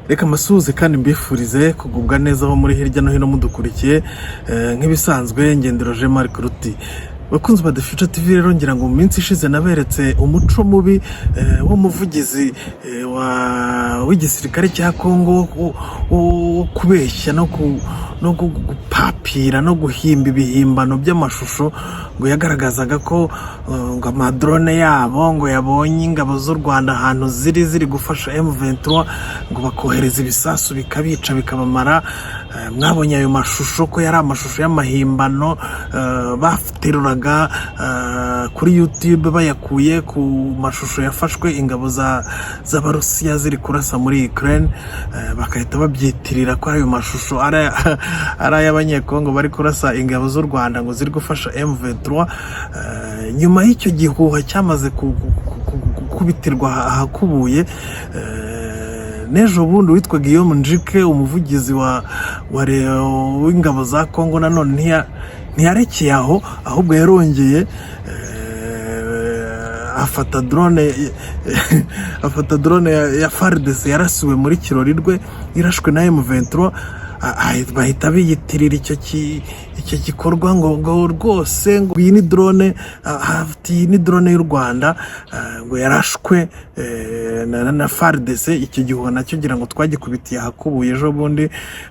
Reka mbasuhuze kandi mbifurize kugubwa neza aho muri hirya no hino mudukurikiye. Nk'ibisanzwe ngendero Jean Marc Ruti, bakunzi ba The Future TV. Rero ngira ngo mu minsi ishize naberetse umuco mubi w'umuvugizi w'igisirikare cya Kongo wo kubeshya no gupapira no guhimba ibihimbano by'amashusho, ngo yagaragazaga ko ngo amadrone yabo ngo yabonye ingabo z'u Rwanda ahantu ziri gufasha M23, ngo bakohereza ibisasu bikabica bikabamara. Mwabonye ayo mashusho ko yari amashusho y'amahimbano, bateruraga kuri YouTube bayakuye ku mashusho yafashwe ingabo z'Abarusiya ziri kurasa muri Ukraine, bagahita babyitirira ko ayo mashusho ari ay'Abanyekongo bari kurasa ingabo z'u Rwanda ngo ziri gufasha M23. Nyuma y'icyo gihuha cyamaze gukubitirwa ahakubuye, n'ejo bundi witwa Guillaume Njike, umuvugizi w'ingabo za Kongo, nanone ntiyarekeye aho, ahubwo yarongeye afata drone ya FARDC yarasiwe muri Kirorirwe, irashwe na M23, bahita biyitirira icyo gikorwa, ngo rwose ngo iyi ni drone, iyi ni drone y'u Rwanda, ngo yarashwe na FARDC. Icyo gihuha nacyo ngira ngo twagikubitiye ahakubuye ejo bundi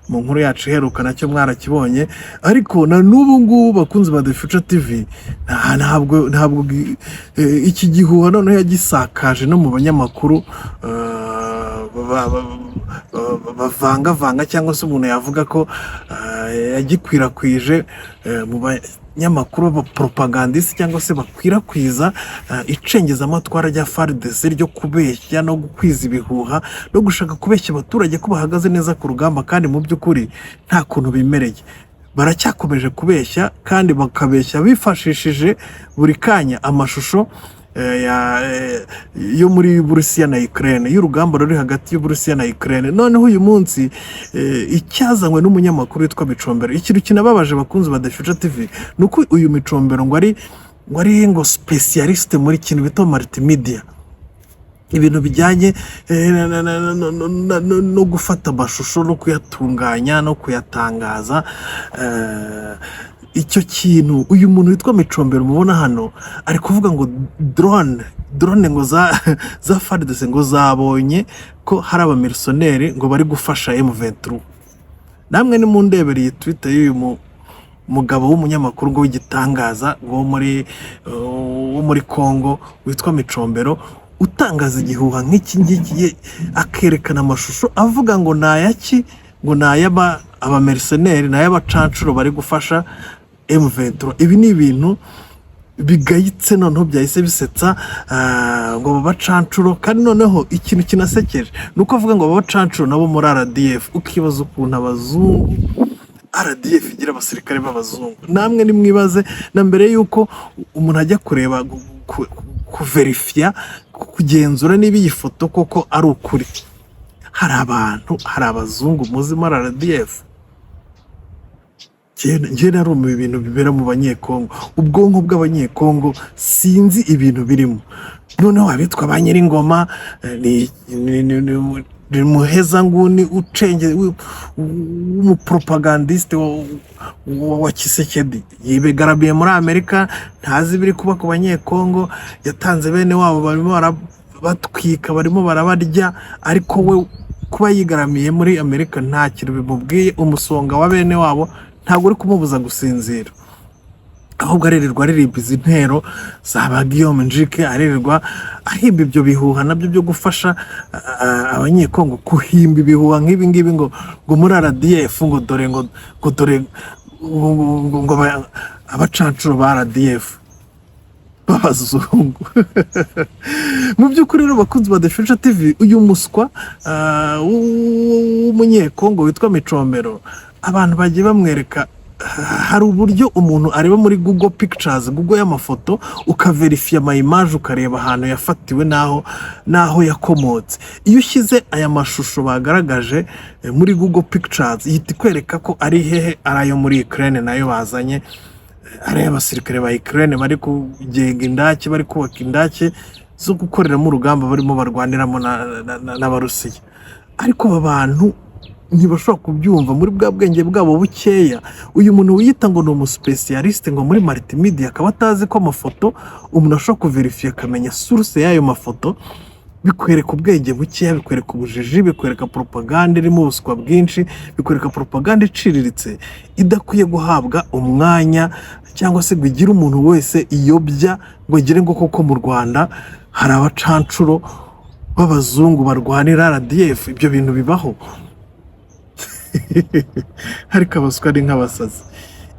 mu nkuru yacu iheruka, nacyo mwarakibonye. Ariko na n'ubu ngubu, bakunzi ba The Future TV, ntabwo iki gihuha noneho yagisakaje no mu banyamakuru bavangavanga, cyangwa se umuntu yavuga ko yagikwirakwije mu banyamakuru b'abaporopagandisi, cyangwa se bakwirakwiza icengezamatwara rya FARDC ryo kubeshya no gukwiza ibihuha no gushaka kubeshya abaturage ko bahagaze neza ku rugamba, kandi mu by'ukuri nta kuntu bimereye. Baracyakomeje kubeshya kandi bakabeshya bifashishije buri kanya amashusho yo muri Burusiya na Ukraine, y'urugamba ruri hagati y'Uburusiya na Ukraine. Noneho uyu munsi icyazanywe n'umunyamakuru witwa Micombero, ikintu kinababaje, bakunzi ba The Future TV, ni uko uyu Micombero ngo ari ngo spécialiste muri kintu bita multimedia, ibintu bijyanye no gufata amashusho no kuyatunganya no kuyatangaza. Icyo kintu uyu muntu witwa Micombero mubona hano ari kuvuga ngo drone ngo za FARDC ngo zabonye ko hari abamercenaires ngo bari gufasha M23. Namwe nimundebere iyi Twitter y'uyu mugabo w'umunyamakuru ngo w'igitangaza, ngo wo muri Congo witwa Micombero, utangaza igihuha nk'iki ngiki, akerekana amashusho avuga ngo ni ayaki, ngo ni ay'aba abamercenaires, ni ay'abacancuro bari gufasha M23. Ibi ni ibintu bigayitse, noneho byahise bisetsa, ngo aba bacancuro. Kandi noneho ikintu kinasekeje ni uko avuga ngo aba bacancuro nabo muri RDF. Ukibaza ukuntu abazungu, RDF igira abasirikare b'abazungu. Namwe nimwibaze, na mbere y'uko umuntu ajya kureba kuverifiya, kugenzura niba iyi foto koko ari ukuri, hari abantu, hari abazungu muzi muri RDF? Njye narumiwe ibintu bibera mu Banyekongo, ubwonko bw'Abanyekongo sinzi ibintu birimo. Noneho abitwa ba Nyiringoma ni muhezanguni ucenge w'umuporopagandisite wa Tshisekedi, yibegaramiye muri Amerika, ntazi ibiri kuba ku Banyekongo. Yatanze bene wabo, barimo barabatwika, barimo barabarya, ariko we kuba yigaramiye muri Amerika nta kintu bimubwiye. Umusonga wa bene wabo ntabwo uri kumubuza gusinzira, ahubwo aririrwa aririmba izi ntero za ba Guillaume Njike, aririrwa ahimba ibyo bihuha nabyo byo gufasha Abanyekongo guhimba ibihuha nk'ibi ngibi, ngo muri RDF ngo dore ngo dore ngo abacancuro ba RDF b'abazungu. Mu by'ukuri rero, bakunzi ba The Future TV, uyu muswa w'Umunyekongo witwa Micombero, abantu bagiye bamwereka hari uburyo umuntu areba muri Google Pictures, Google y'amafoto, ukaverifiya ama image, ukareba ahantu yafatiwe n'aho yakomotse. Iyo ushyize aya mashusho bagaragaje muri Google Pictures, ihita ikwereka ko ari hehe, ari ayo muri Ukraine, nayo bazanye ari ay'abasirikare ba Ukraine bari kugenga indake, bari kubaka indake zo gukoreramo urugamba barimo barwaniramo n'Abarusiya. Ariko aba bantu ntibashobora kubyumva muri bwa bwenge bwabo bukeya. Uyu muntu wiyita ngo ni umuspécialiste ngo muri multimedia, akaba atazi ko amafoto umuntu ashobora kuverifiya, akamenya source y'ayo mafoto, bikwereka ubwenge bukeya, bikwereka ubujiji, bikwereka propaganda irimo ubuswa bwinshi, bikwereka propaganda iciriritse idakwiye guhabwa umwanya cyangwa se ngo igire umuntu wese iyobya, ngo agire ngo koko mu Rwanda hari abacancuro b'abazungu barwanira RDF. Ibyo bintu bibaho? Ariko abaswa ni nk'abasazi.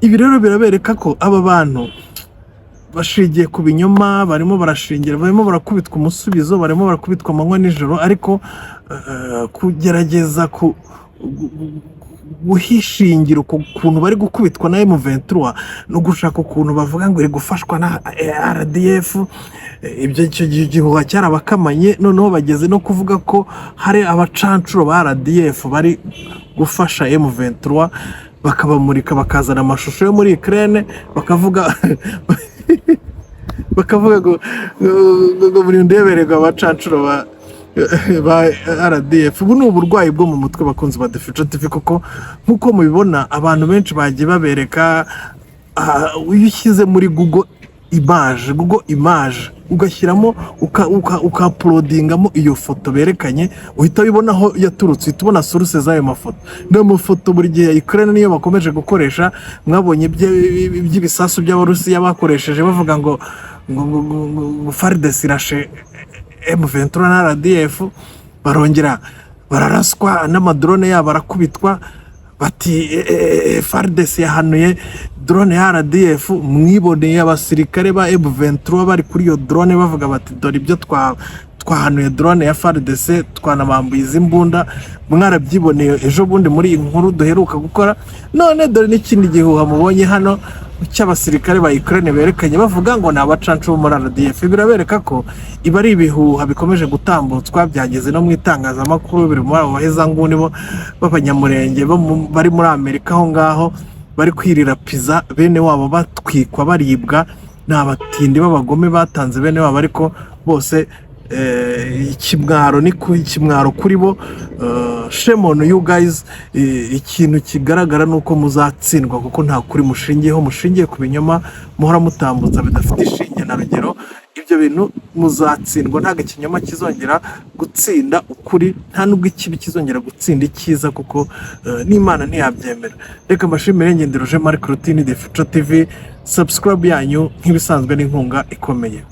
Ibi rero birabereka ko aba bantu bashingiye ku binyoma, barimo barashingira, barimo barakubitwa umusubizo, barimo barakubitwa amanywa nijoro. Ariko kugerageza guhishingira ku kuntu bari gukubitwa na M23 no gushaka ukuntu bavuga ngo iri gufashwa na RDF, ibyo icyo gihe igihuha cyarabakamanye. Noneho bageze no kuvuga ko hari abacancuro ba RDF bari gufasha M23, bakabamurika, bakazana amashusho yo muri Ukraine, bakavuga ngo buri ndebere ngo abacancuro ba RDF. Ubu ni uburwayi bwo mu mutwe, bakunzi ba The Future TV, kuko nk'uko mubibona abantu benshi bagiye babereka, iyo ushyize muri Google Image, Google Image, ugashyiramo ukauploadingamo iyo foto berekanye, uhita ubibona aho yaturutse, uhita ubona source z'ayo mafoto. Ni amafoto buri gihe Ukraine niyo bakomeje gukoresha. Mwabonye iby'ibisasu by'Abarusiya bakoresheje bavuga ngo FARDC irashe M23 na RDF, barongera bararaswa n'amadrone yabo arakubitwa, bati FARDC yahanuye drone ya RDF. Mwiboneye abasirikare ba M23 bari kuri iyo drone bavuga bati: "Dore ibyo twahanuye drone ya FARDC, twanabambuye izi mbunda." Mwarabyiboneye ejo bundi muri iyi nkuru duheruka gukora. None dore n'ikindi gihuha mubonye hano cy'abasirikare ba Ukraine berekanye bavuga ngo ni abacancu bo muri RDF. Birabereka ko ibi ari ibihuha bikomeje gutambutswa, byageze no mu itangazamakuru, biri muri abo bahezanguni bo b'Abanyamurenge bari muri Amerika aho ngaho, bari kwirira pizza, bene wabo batwikwa, baribwa. Ni abatindi b'abagome batanze bene wabo, ariko bose ikimwaro ni ku ikimwaro kuri bo. Shame on you guys. Ikintu kigaragara ni uko muzatsindwa, kuko nta kuri mushingiyeho, mushingiye ku binyoma muhora mutambutsa bidafite ishinge na rugero. Ibyo bintu muzatsindwa. Ntabwo ikinyoma kizongera gutsinda ukuri, nta nubwo ikibi kizongera gutsinda icyiza, kuko n'Imana ntiyabyemera. Reka mbashimire. Ngendero Jean Marc Rutini, The Future TV. Subscribe yanyu nk'ibisanzwe n'inkunga ikomeye.